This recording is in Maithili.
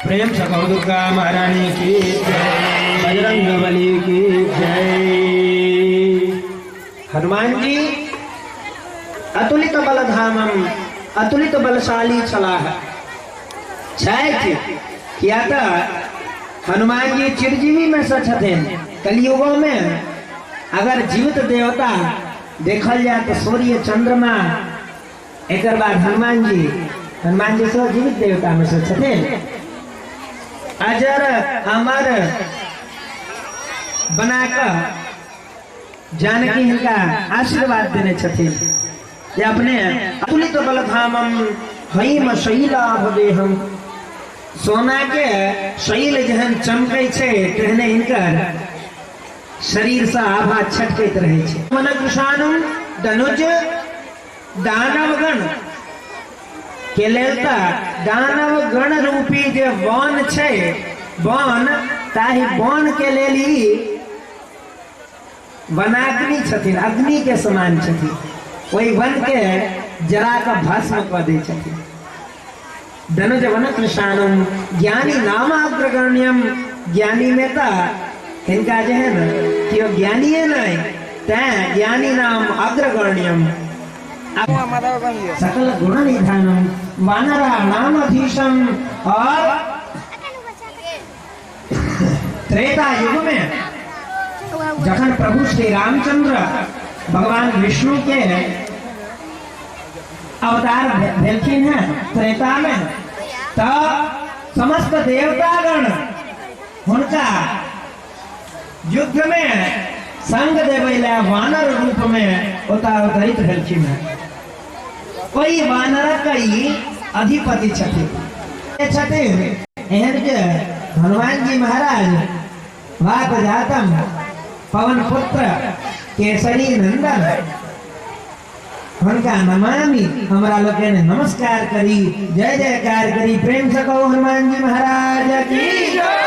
प्रेम से कहो दुर्गा महारानी की जय, बजरंग बली की जय। हनुमान जी अतुलित बल धामम, अतुलित बलशाली छलाह छथि, किया तऽ हनुमान जी चिरजीवी में से छथिन। कलयुगों में अगर जीवित देवता देखल जाए तो सूर्य चंद्रमा, एकर बाद हनुमान जी, हनुमान जी सेहो जीवित देवता में से छथिन। अजर अमर बना कऽ जानकी हिनका आशीर्वाद देने छथिन जे अपने अतुलित बलधामम हैम शैलाभ देहम, सोना के शैल जेहन चमकै छै तेहने हिनकर शरीर से आभा छटकैत रहै छै। मनकृषाणु दनुज दानवगण के लेल तऽ दानवगण रूपी जे वन छै, वन, ताहि वन के लेल ई वनाग्नि छथिन, अग्नि के समान छथिन। ओहि वन के जरा कऽ भस्म कऽ दै छथिन। धनुज वन कृषाणुम ज्ञानी नामाग्रगण्यम, ज्ञानी में तऽ हिनका जे है ने केओ ज्ञानिए नहीं, तैं ज्ञानी नाम अग्रगण्यम। सकल गुण निधानम वानरा नामधीशम। और त्रेता युग में जखन प्रभु श्री रामचंद्र भगवान विष्णु के अवतार भेलखिन हैं त्रेता में, तो समस्त देवतागण हुनका युद्ध में संग देवे ला वानर रूप में ओतऽ अवतरित भेलखिन हैं। ओहि वानरक ई अधिपति छथिन छथिन एहन के हनुमान जी महाराज वात जातम पवन पुत्र केसरी नंदन हुनका नमामि। हमरा लोकनि नमस्कार करी, जय जयकार करी, प्रेम से कहो हनुमान जी महाराज की जय।